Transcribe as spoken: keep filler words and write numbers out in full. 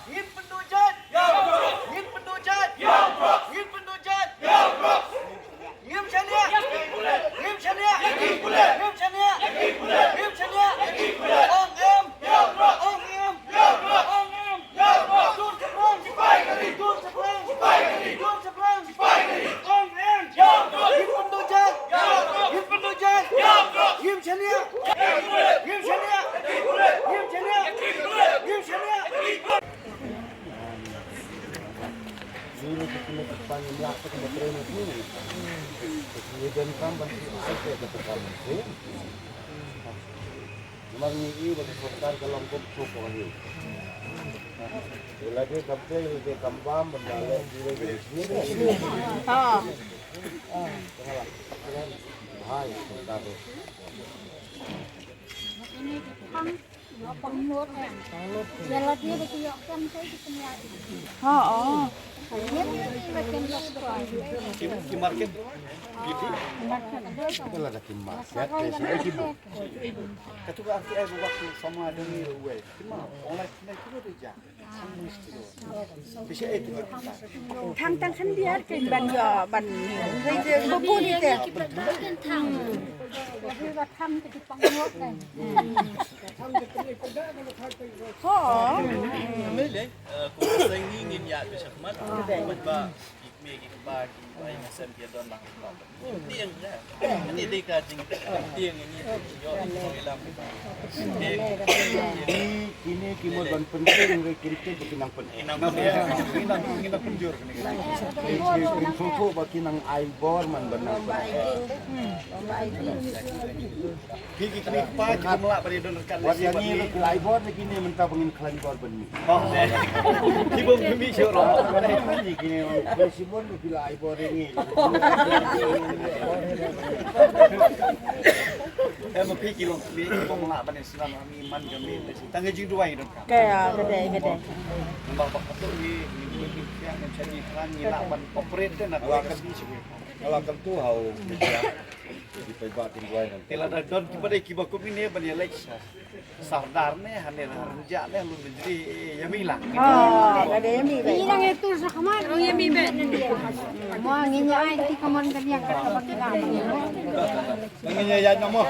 Ngim pynduh jait! Ngim pynduh jait! Ngim shaniah! Ngim shaniah! Ngim shaniah! Ngim shaniah! Ong em! Ong em! Ong em! Dur shaphrang! Dur shaphrang! Dur shaphrang! Ong em! Ngim pynduh jait! Ngim pynduh jait! Ngim shaniah! Ngim shaniah! Ngim shaniah! Ngim shaniah! Ni ni kita nak pan ni lah kita nak train ni. Ni dan kam ban ai ke kata kam ni. Memang ni i bagi sorkar ka long kop kop ko hi. Ila dia kam te, ila dia kam bam, benda le, dia le, dia le. Ha. Hai, sorkar tu. Ha, oh. Ki, ki market. Kita lah dah ki market, kita sini ki bu. Katu ka arti ai buat tu sama dengan ni, weh. Cuma orang lain kena kena tu je. Thang tang khyndiat kein ban ïoh ban. Bubu ni te. Ho. Mele, eh, ko seng ni ngin ïa ka shakhmat. Ban ba ki kmie ki kpa ki bai ngasem ki don lang. Tieng ka. Ini dei ka jing tieng ini. Yo, ini lam. Kine, kine ki mut ban pyntieng re kine ki nang pyn. Nang pyn. Nang, nang pynjur kine. Kine, kine, kine, kine ba ki nang ai bor man ban nang pyn. Ki, ki kine ki pa ki mlak ba dei don ryngkat. Wat ïa ngi ki lai bor ne kine mynta ba ngin khlaiñ bor ban mi. Oh. Ki bym mi shuh ro. Kine, kine, kine, ki la ai bor ïa ngi. Eh, ma phi ki long kmie, ki bym lah ban ïa sngap ha mi man ka mi. Tang ka jingduwai don ka. Ka, ka dei, ka dei. Namar ba ka tu ni, ni, ni, ni, ni, ni, ni, ni lah ban operate na ka. Ala kam tu hau. Ki paidbah kin duwai ngan. Te lada don kiba dei kiba kum ine ban ïa leit sha Sardar ne, hane na Rynjah ne, lum Bynjri, ïa mi lang. Ah, ka dei ïa mi. Ïa mi lang ïa tu sa khmat, ïa mi be. Mo ngi ïa ai ti kamon ka nia ka ba ki lang. Ngi ïa ïa mo.